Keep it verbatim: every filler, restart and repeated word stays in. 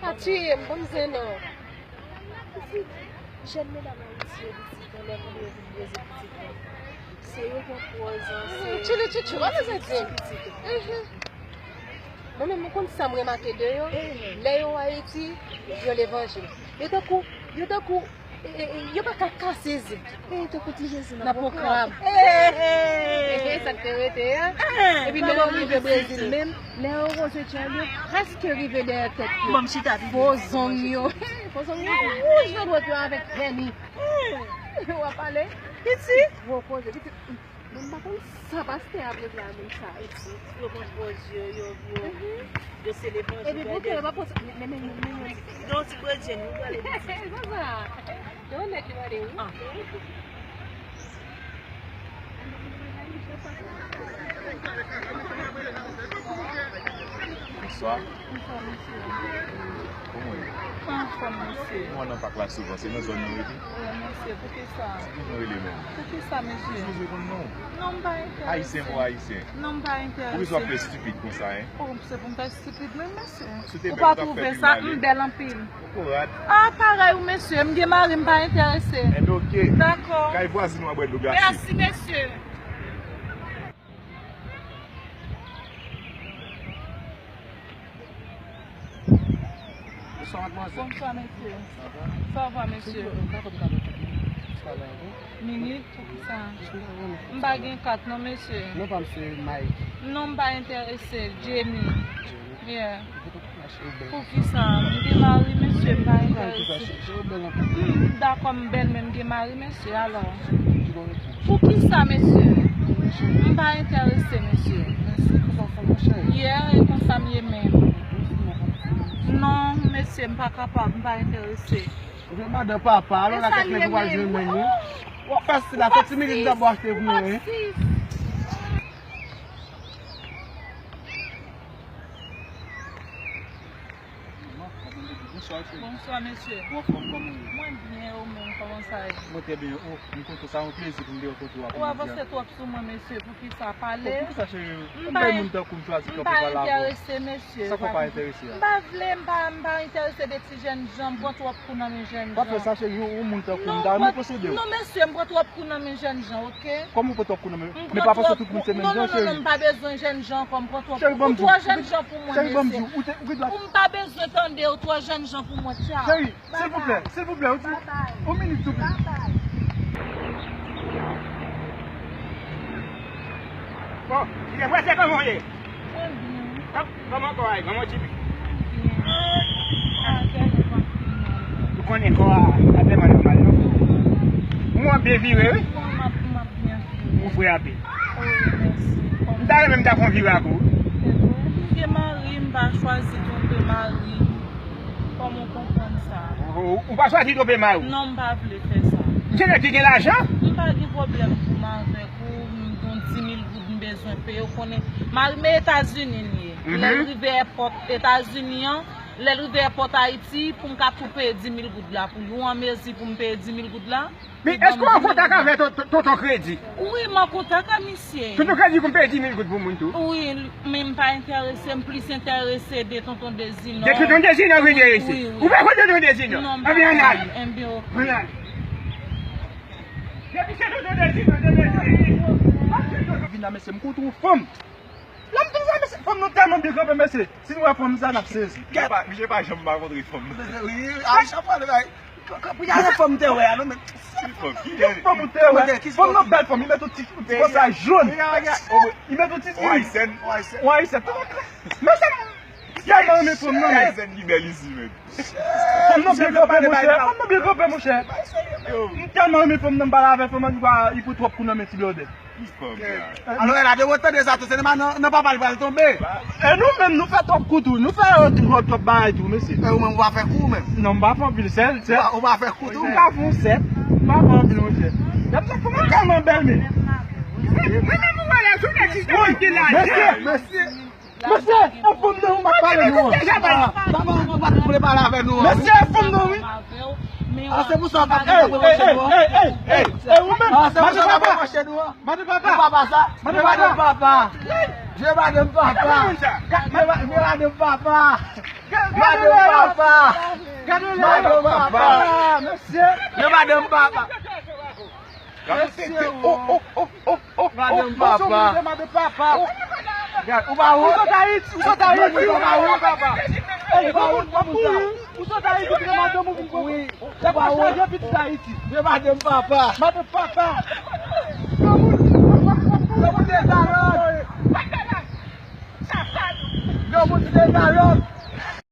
Pa tiye m, ban m zen non. Jèn medam Ayiti yo pitit, anlè moun yo vin poze pitit lan. Se yo gen pwòz an, se... Tchili tchitchou, wè nou se di. Mwen menm, mwen konn sa m remake de yo. Lè yo Ayiti, yo levanjil. Yo tankou, yo tankou, e, e, e, yo pa ka kase zèb. E, tankou ti Jezi nan pokab. E, e, sa k te rete a. Epi lè yo rive Brezil menm, lè yo poze tchèl yo, prèske rive dèyè tèt yo. Fo zong yo. Fo zong yo wouj nan dwèt yo avèk pèni. W ap pale? Piti. Gwo koze, piti. Mwen m pa konn sa pastè a vle di a moun sa isi. Yo pran pòz yo, yo, yo, yo se levanjil. Epi bouke yo pa pòz, men, men, men, men, men. Non, ti bredjenn, nou prale di. Se sa. Yo nèg li mande, wi. Bonswa. Bonswa, mesye. Kòman w ye? Anfòm, mesye. Nou ann nan pak la souvan, se nan zòn nou rete? Wi, mesye, poukisa? Ki nou rele menm? Poukisa, mesye? Sipoze konn non w. Non, m pa enterese. Ayisyen pou ayisyen. Non, m pa enterese. Poukisa w ap fè estipid konsa, en? O, se pou m fè estipid, men, mesye. Ou pa twouve sa, m bèl anpil. Ou rad. A, parèy ou, mesye, m gen mari, m pa enterese. Enben, oke. Dakò. Kay vwazin ou an Bwèdloup, gasi. Mèsi, mesye. Bonswa, madmwazèl. Bonswa, mesye. Sa va? Sa va, mesye. Minit, poukisa? M pa gen kat, non, mesye. Non pa m se Mike. Non, m pa enterese. Jenny. Jenny. Yeah. Poukisa? M gen mari, mesye, m pa enterese. Hmm, dakò, m bèl, men m gen mari, mesye, alò. Poukisa, mesye? M pa enterese, mesye. Yeah, e konsa m ye menm. Non, mesye, m pa kapab, m pa enterese. Ou vle madan papa, alò la kèk nèg ou pral jwenn menm, wi. W ap fasil la, se ti minit m t ap achte pou mwen, wi. Bonswa, cheri. Bonswa, mesye. Ou anfòm, kòman w ye? Mwen byen, ou menm, kòman sa ye? Mwen trè byen. O, m kontan, sa yon plezi pou m te rankontre w apre midi a. Ou avanse twòp sou mwen, mesye, poukisa? Pale. O, poukisa, cheri? M bay moun tankou m chwazi kanpe pale avè w. M pa enterese, mesye. Sa fè w pa enterese a? M pa vle, m pa, m pa enterese de ti jènjan, m pran twòp kou nan men jènjan. Pa fè sa, cheri, yon, yon moun tankou m, ta renmen posede w. Non, mesye, m pran twòp kou nan men jènjan, oke? Kòman w pran twòp kou nan men? Men pa panse tout moun se menm jan, cheri. Non, non, non, non, m pa bezwen jènjan ankò, m pran twòp kou. Ou twò jènjan pou mwen, mesye. Cheri, ban m di w, ou te, ou gen dwa. Ou m pa bezwen tande, ou twò jènjan pou mwen, tcha. Cheri, silvouplè, silvouplè, yon ti, yon minit, silvouplè. Bon, Jefferson, kòman w ye? Mwen byen. Kòman kò a ye? Kòman w ti... Ou konnen kò a pa tèlman nòmal, non? Ou ap byen vire, wi. Ou fre anpil. M ta renmen m ta fè yon vire ak ou. M gen mari, m pa chwazi twonpe mari m. Kòman w konprann sa? Ou, ou pa chwazi twonpe mari w? Non, m pa vle fè sa. M se nèg ki gen lajan? M pa gen pwoblèm pou m avèk ou, m gon di mil goud m bezwen peye, ou konnen. Mari m e Etazini l ye. Lè l rive èpòt Etazini an, lè l rive èpòt Ayiti, pou m ka tou peye di mil goud la pou li. Ou an mezi pou m peye di mil goud la? Men èske w an kontak avè ton, ton, tonton Kredi? Wi, m an kontak a misye. Tonton Kredi konn peye di mil goud pou moun tou? Wi, men m pa enterese, m plis enterese de tonton Dezi, non. De tonton Dezi, non, vin dèyè isi. Wi, wi. Ou pa konn tonton Dezi, non? Non, m pa konn. Ann al. Enben, oke. Ann al. Depi se tonton Dezi, non, tonton Dezi. Vin la, mesye, m kontre yon fanm. Lè m tou wè, mesye, fanm nan tèlman byen kanpe, mesye. Si nou wè fanm sa, n ap sezi. Misye pa, misye pa janm pa kontre fanm nan. Wi, a chak fwa, li bay. Pou y a yon fanm te wè a, non, men. Yon fanm ou te wè. Fanm nan bèl fanm, li met yon ti, ti kòsa jòn. Li met yon ti... Yon Ayisyèn. Yon Ayisyèn. Mesye, m tèlman renmen fanm nan, men. Fanm nan byen kanpe, monchè. Fanm nan byen kanpe, monchè. M tèlman renmen fanm nan, m pale avè fanm nan, li pou twòp kou nan men ti blòdè. Alò, Ela, depi w tande sa tou, se nan, nan, nan papa l pral tonbe. E nou menm, nou fè twòp kou tou. Nou fè twòp, twòp bagay tou, mesye. E ou menm, ou pa fè kou, ou menm? Non, m pa fè anpil sèl, sèl. Ou pa, ou pa fè kou tou? M ka fè yon sèl. M pa fè anpil, monchè. Gade sa, fanm nan tèlman bèl, men. Mwen menm, mwen wè la jounen ki te wè ki la. Mesye, mesye. Mesye, e fanm nan wi m ap pale nou an. Papa, ou pa t vle pale avè nou an. Mesye, e fanm nan wi. A, se pou sa w pa t vle pale avè nou an. Ey, ey, ey, ou menm. A, se pou sa w pa t vle pale avè nou an. Madan papa. Madan papa. Madan papa. Vye madanm papa. Vye madanm papa. Madanm papa. Madanm papa. Mesye. Yo madanm papa. Mesye, oh, oh, oh, oh, oh, oh, madanm papa. Madanm papa. Gad, ou pa wont? Ou sot Ayiti, ou sot Ayiti, ou pa wont, papa. Ou pa wont pou moun sa. Ou sot Ayiti, pou madanm ou vin pran. Wi. Ou pa wont? Chaje pitit Ayiti. Yo madanm papa. Madanm papa. Granmoun, granmoun dekalòt. Granmoun dekalòt.